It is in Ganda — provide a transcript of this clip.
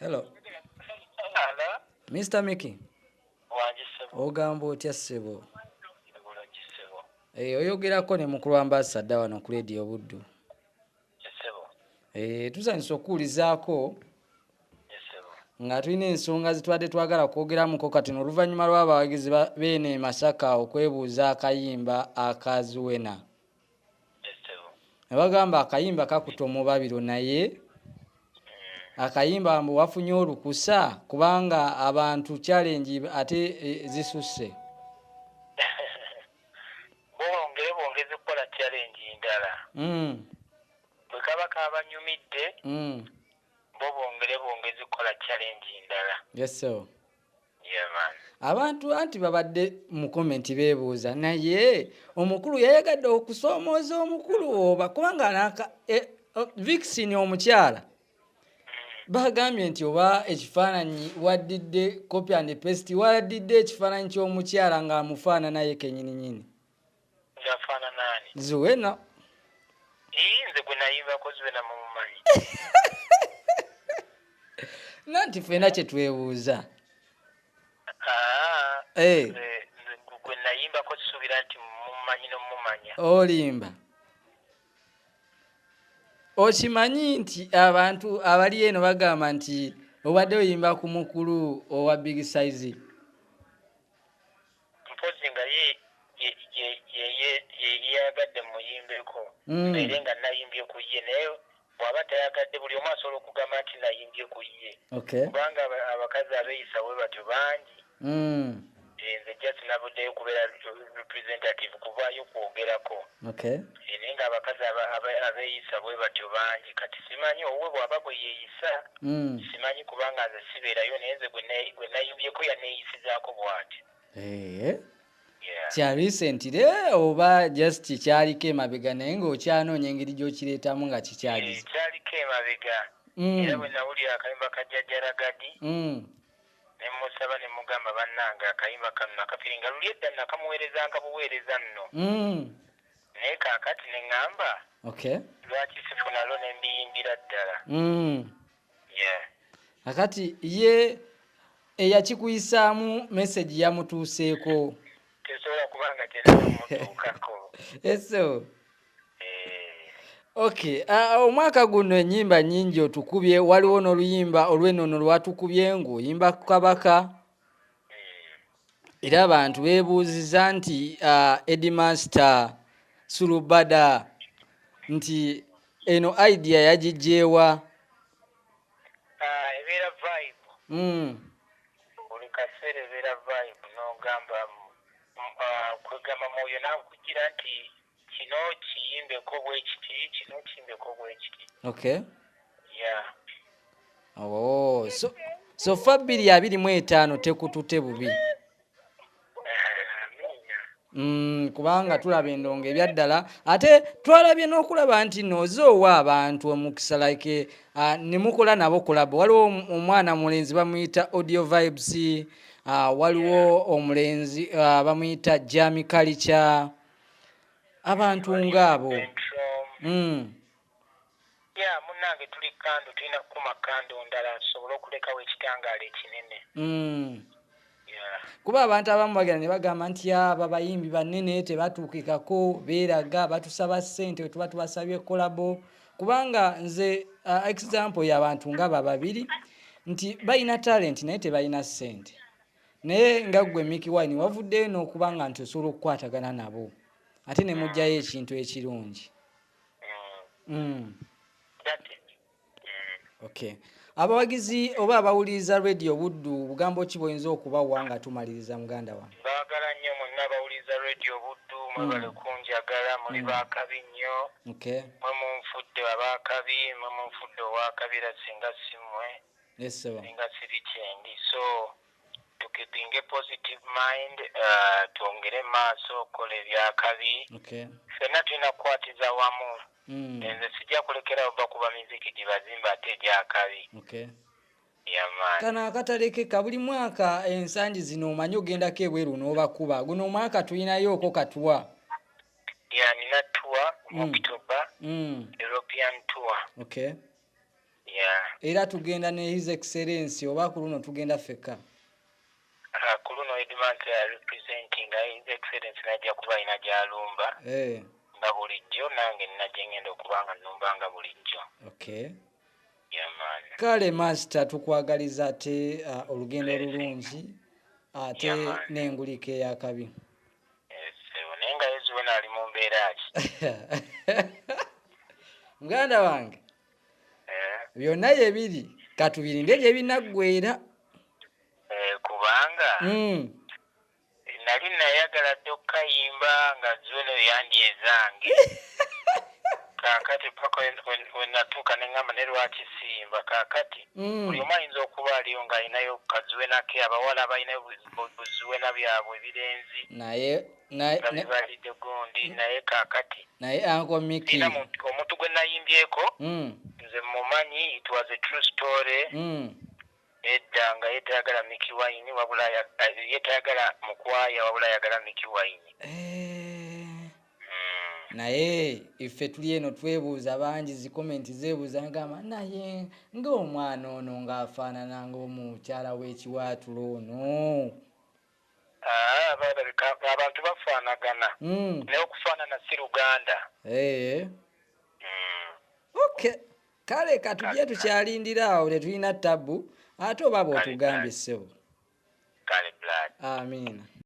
Hello. Hello. Mr. Mickey. Wangi ssebo. Ogamba otya ssebo? Bulungi ssebo. Eh, oyogerako ne mukulu ambassador wano ku Radio Buddu. Ssebo. Eh, tusanyusa okuwulizaako Ssebo. nga tulina ensonga zitwadde twagala kwogeramuko kati oluvannyuma lw'abawagizi beeno e Masaka okwebuuza akayimba aka Zuena. Ssebo. Ne bagamba akayimba kakuta omubabiro, naye akayimba mbu wafunye olukusa kubanga abantu challenge ate zisusse. Bongere bongezi kukola challenge ndala. Bwe kaba kabanyumidde, bo bongere bongezi kukola challenge ndala. Yes, sir. Yeah, man. Abantu anti babadde mu comment beebuuza, naye omukulu yayagadde okusoomooza omukulu oba kubanga naka Vixen omukyala bagambye nti oba ekifaananyi waddidde copy and paste, waddidde ekifaananyi ky'omukyala ng'amufaanana ye kennyini nyini. Ng'afaanana ani? Zuena. Ii, nze gwe nayimbako Zuena mumumanyi. Nanti ffenna kye twebuuza. Ah, Eh. nze gwe nayimbako sisuubira nti mumumanyi n'omumanya. Olimba. Okimanyi nti abantu abali eno bagamba nti obadde oyimba ku mukulu owa big size. Mpozi nga ye yayagadde muyimbeko. Mbeere nga nayimbye ku ye, naye bw'aba tayagadde, buli omu asobola okugamba nti nayimbye ku ye. Kubanga abakazi abeeyisa bwe batyo bangi. Nze just navuddeyo kubeera representative, kuvaayo kwogerako. Naye nga abakazi abeeyisa bwe batyo bangi. Kati simanyi owuwe bw'aba bwe yeeyisa, simanyi kubanga nze sibeerayo, naye nze gwe nayimbyeko yaneeyisizaako bw'atyo. Yeah. Kya recently oba just kyaliko emabega naye ng'okyanoonya engeri gy'okireetamu nga kikyagize? Kyaliko emabega. Era bwe nawulira akayimba ka Jjajja Ragadi, ne musaba ne mugamba, bannange, akayimba kano nakafiringa luli edda, nakamuweerezanga buweereza nno. Naye kaakati ne ŋŋamba, lwaki sifunalo ne mbiyimbira ddala? Yeah. Kakati ye eyakikuyisaamu message yamutuuseeko? Tesobola kubanga tenamutuukako. Eso. Eh. Okay, omwaka guno ennyimba nnyingi otukubye, waliwo n'oluyimba olw'ennono lwatukubye ng'oyimba ku Kabaka. Era abantu beebuuziza nti Headmaster Sulubada nti eno idea yagiggyewa? Ah, ebeera vibe. Buli kaseera ebeera vibe, n'ogamba kwegamba mwoyo n'akugira nti kino kiyimbeko bwe kiti, kino kiyimbeko bwe kiti. Yeah. Oh, so fa 2025 tekutute bubi. Amiina. Kubanga tulaba endongo ebyaddala, ate twalabye n'okulaba nti nooze owa abantu omukisa, like ne mukola nabo collabo. Waliwo omwana mulenzi bamuyita Audio Vibes, waliwo omulenzi bamuyita Jami Culture, abantu ng'abo. Centrum. Yeah, munnange, tuli candle, tulina kukuma candle ndala tusobole okulekawo ekitangaala ekinene. Yeah. Kuba abantu abamu bagenda ne bagamba nti aba bayimbi banene tebatuukikako, beeraga batusaba ssente tuba tubasabye collabo. Kubanga nze example y'abantu nga bababiri nti balina talent naye tebalina ssente, naye nga ggwe Mickey Wine wavuddeyo n'okuba nga nti osobola okukwatagana nabo ate ne muggyayo ekintu ekirungi. That it. Okay. Abawagizi oba abawuliriza Radio Buddu, bugambo ki bw'oyinza okubawa nga tumaliriza, muganda wange? Baagala nnyo mwenna abawuliriza Radio Buddu, mwebale kunjagala, muli baakabi nnyo. Mwe munfudde abaakabi, mwe munfudde owakabi, era singa si mmwe, Yes, sir. singa siri kyendi. So tukipinge positive mind, twongere maaso okukola ebyakabi. Ffenna tulina kukwatiza wamu. Nze sijja kulekerawo bakuba miziki gibazimba ate egyakabi. Yeah, man. Kano akatalekeka buli mwaka ensangi zino, omanyi ogendako ebweru n'obakuba. Guno omwaka tulinayooko katuwa? Yeah, nina tour mu October, European tour. Yeah. Era tugenda ne His Excellence oba ku luno tugenda ffekka? Ku luno Edmante representing His Excellence, najja kuba alina gy'alumba nga bulijjo, nange nina gye ngenda okuba nga nnumba nga bulijjo. Yeah, man. Kale master, tukwagaliza ate olugendo olulungi ate Yeah, man. n'enguliko eyakabi. Ssebo, naye nga Yezu wena ali mu mbeera ki? Muganda wange, byonna gye biri, katubirinde gye binaggweera. Kubanga nali nayagala dde okukayimba nga Zuena yandi ezange. Kaakati paka we natuuka ne ŋŋamba, ne lwaki siyimba kaakati? Buli omu ayinza okuba aliyo ng'alinayo kazuena ke, abawala balinayo buzuena byabwe ebirenzi naye nga bibalidde gundi, naye kaakati naye Uncle Mickey, sirina omuntu gwe nayimbyeko. Nze mumanyi, it was a true story. Edda nga ye tayagala Mickey Wine, wabula ye tayagala mukwaya, wabula ayagala Mickey Wine. Naye ife tuli eno twebuuza, bangi zi comment zeebuuza, ngamba naye ng'omwana ono ng'afaanana ng'omukyala w'ekiwaatulo ono. Ah, balabika abantu bafaanagana, naye okufaanana si luganda. Okay, kale katujje tukyalindira awo, tetulina tabu, ate oba bw'otugambye, ssebo. Kale, blood. Amiina.